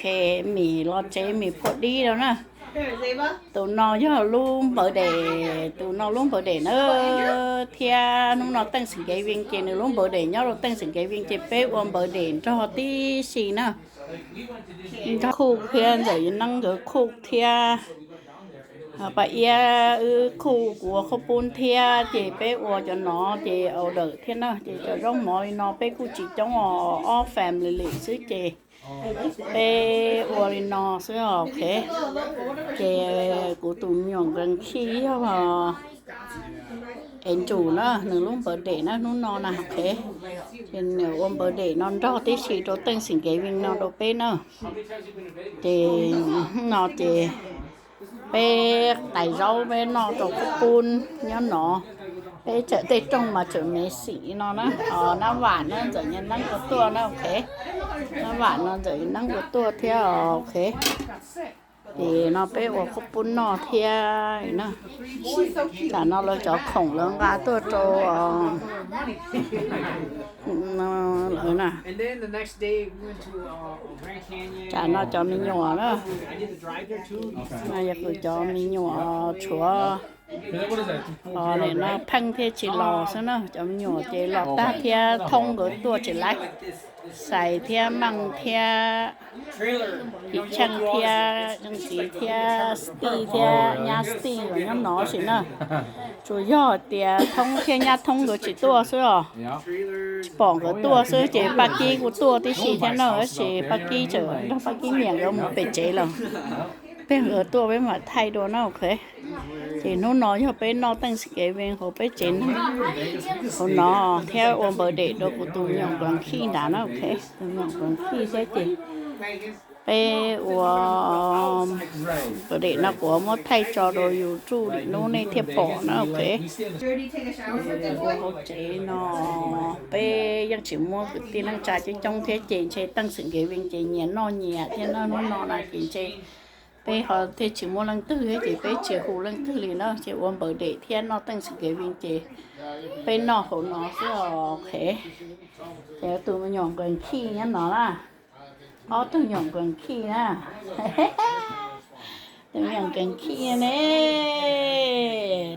Ces Mim los tsev Mim phua dib rau na. Tus no yog lub npawv dem, tus no lub npawv dem na, thiab hnub no Thanksgiving ces nws lub npawv dem nyob rau Thanksgiving ces peb ua npawv dem nrog tib si na. Nrog Khuj thiab Ntxawm Neeb nkawd, Khuj thiab Paj Iab wb, Khuj kuv ua khuab pub thiab ces peb ua cov no ces order thiab na. Ces cov zaub mov li no peb kuj tsis coob os, ob family xwb ces peb ua li no xwb os. Ces kuv tus me nyuam nkawd khij yog Andrew na, nws lub npawv dem na hnub no na. Ces nws ua npawv dem no nrog tib si rau Thanksgiving no rau peb na. Ces no ces peb tais zaub peb noj rau khuab pub nyob no. Peb tseem tej rooj mas tseem me xim no na. Nab Vam na, Ntxawm Neeb ua tuaj na, ok. Nab Vam no Ntxawm Neeb ua tuaj thiab, ok. Ces no peb ua khuab pub noj thiab na. Tam no lawv cov khoom lawv nqa tuaj rau lawv na. Tam no cov me nyuam na, yog kuv cov me nyuam tshuav, nim no Pheej thiaj tsis los xwb na, cov me nyuam ces los tag thiab, Thoob nkawd tuaj tsis laib. Xais thiab Meej thiab Yim Cheej thiab Zeej Txiv thiab Steve thiab nyab Steve los nyob no sis na. Tsuas yog tias Thoob thiab nyab Thoob nkawd tsis tuaj xwb os. Tsis pom nkawd tuaj xwb ces Paj Kib kuj tuaj tib si thiab na, tab sis Paj Kib tseem nrog Paj Kib niam nkawd mus pem tsev lawm. Peb nkawd tuaj peb mam thaij dua na, ok. Ces hnub no yog peb noj Thanksgiving hauv peb tsev neeg hauv no thiab ua npawv dem rau kuv tus me nyuam nkawd khij ntawd na, ok. Tus me nyuam nkawd khij thiab ces peb ua npawv dem no kuv muab thaij tso rau YouTube lim hnub nej thiaj pom na, ok. Ua hauv tsev no peb yeej tsis muaj kwv tij neej tsa coob coob thiab ces ntshe Thanksgiving ces nyias noj nyias thiab na, hnub no na ces ntshe peb ho thiaj tsis muaj leej twg thiab ces peb tsis hu leej twg li na, ces ua npawv dem thiab noj Thanksgiving ces peb noj hauv no xwb os, ok. Ces tus me nyuam nkawd khij nyob no na. Ob tug me nyuam nkawd khij na. Tus me nyuam nkawd khij ne.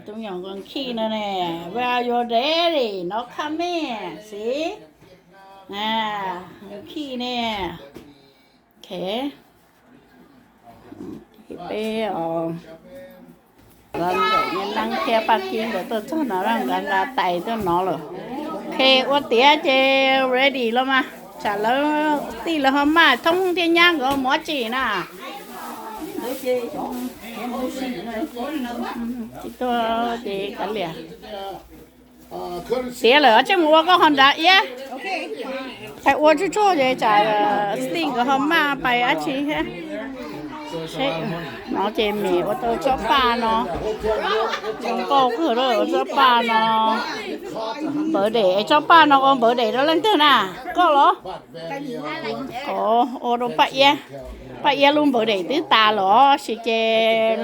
Tus me nyuam nkawd khij no ne. Where are your daddy? No coming. See? Nkawd khij ne. Ok. Peb os, Ntxawm Neeb thiab Paj Kib nkawd tuaj txog no, nkawd nqa tais tuaj no lawm. Ok, ua tiav ces ready los mas, tsam lawv tij lawv ho maj, Thoob thiab nyab nkawd mus dab tsi na. Tsis tuaj ces kav liam. Tiav lawm, tsej mus ua koj ho nrad iab. Pais ua tsuag tsuag ces tsam Steve nkawd ho maj pais dab tsi thiab. No ces Mim ua tau tsob paj no, zoo nkauj kawg, ua tsob paj no. Npawv dem, tsob paj no ua npawv dem rau leej twg na? Koj los? Ua rau Paj Iab. Paj Iab lub npawv dem twb tas los sis ces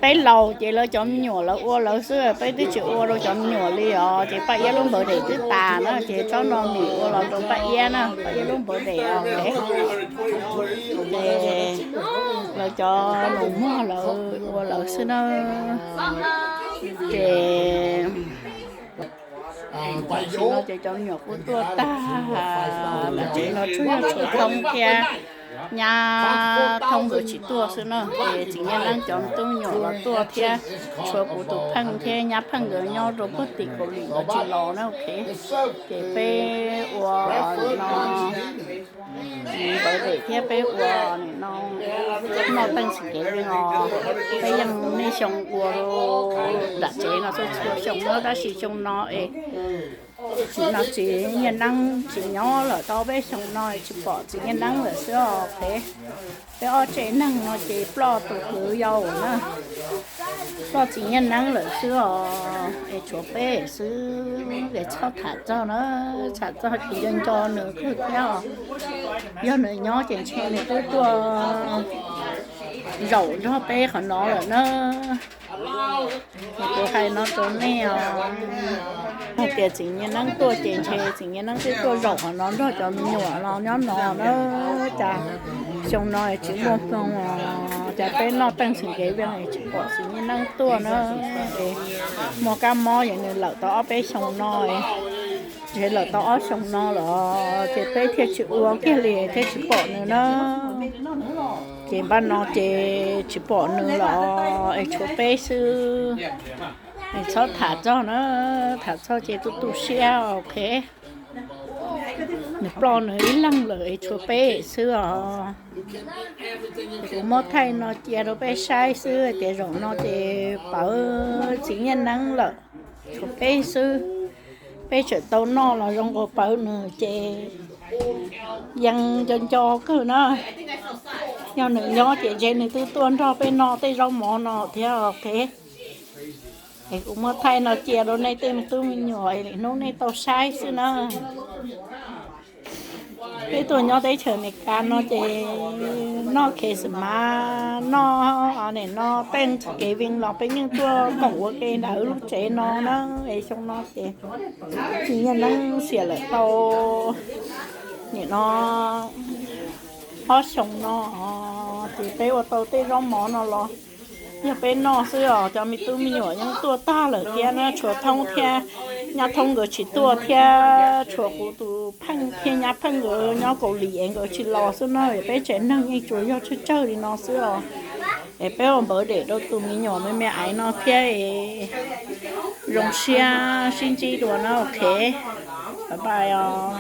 peb laus ces lawv cov me nyuam lawv ua lawv xwb, peb twb tsis ua rau cov me nyuam li os, ces Paj Iab lub npawv dem twb tas na, ces tsob no Mim ua los rau Paj Iab na, Paj Iab lub npawv dem os. Ces lawv cov nus muag lawv ua lawv xwb na. Ces tam sim no ces cov me nyuam kuj tuaj tag, tam sim no tshuav yog tshuav Thoob thiab nyab Thoob nkawd tsis tuaj xwb na, ces txiv Nyiaj Neeb cov tub me nyuam los tuaj thiab, tshuav kuv tus Pheej thiab nyab Pheej nkawd nyob rau puag tim Kaus Lim nkawd tsis los na, ok. Ces peb ua no, npawv dem thiab peb ua no, noj teej txim kev li os. Peb yeej niaj xyoo ua nram tsev no txhua txhua xyoo na, tab sis xyoo no es txiv no txiv Nyiaj Neeb tsis nyob lawm tau peb xyoo no tsis pom txiv Nyiaj Neeb lawm xwb os. Peb ob tsev neeg no ces ploj tus kwv yau na, ploj txiv Nyiaj Neeb lawm xwb os, es tshuav peb xwb es txhob tham txog na, tham txog ces nco nco nws kawg thiab os. Yog nws nyob ces ntshe nws twb tuaj zaum nrog peb qhov no lawm na. Kuv hais no rau nej os, hais tias txiv Nyiaj Neeb tuaj ces ntshe txiv Nyiaj Neeb twb tuaj zaum qhov no nrog cov me nyuam los nyob no na. Cas xyoo no tsis muaj hmoo os, cas peb noj teej txhim kev vees tsis pom txiv Nyiaj Neeb tuaj na. Es muaj kab mob es nws lawm tau ob peb xyoo no, ntshe lawm tau ob xyoo no lawm ces peb thiaj tsis ua kiag li thiaj tsis pom nws na. Ces npaj no ces tsis pom nws los es tshuav peb xwb. Es txhob tham txog na, tham txog ces tu tu siab, ok. Nws ploj nws ib leeg lawm es tshuav peb xwb os. Kuv muab thaij no cia rau peb saib xwb tias zaum no ces pawv txiv Nyiaj Neeb lawm, tshuav peb xwb. Peb tseem tau noj los zoo nkaus pawv nws ces yeej nco nco kawg na. Yog nws nyob ces ntshe nws twb tuaj nrog peb noj tej zaub mov no thiab, ok. Es kuv muab thaij no cia rau nej tej me tub me nyuam es hnub nej tau saib xwb na. Peb tuaj nyob teb chaws Amelikas no ces noj Christmas, noj nim no teej txhim kev vees los peb yeej tuaj koom ua ke ntawm lub tsev no na. Es xyoo no ces txiv Nyiaj Neeb xiam lawm tau nim no ob xyoo no, ces peb ua tau tej zaub mov no los yog peb noj xwb os. Cov me tub me nyuam yeej tuaj tag lawm thiab na, tshuav Thoob thiab, nyab Thoob nkawd tsis tuaj thiab, tshuav kuv tus pheej thiab nyab pheej nkawd nyob Kaus Lim es nkawd tsis los xwb na. Peb tsev neeg yeej tsuas yog tsawg tsawg li no xwb os. Es peb ua npawv dem rau tus me nyuam me me aiv no thiab es zoo siab sib ntsib dua na, ok. Bye bye os.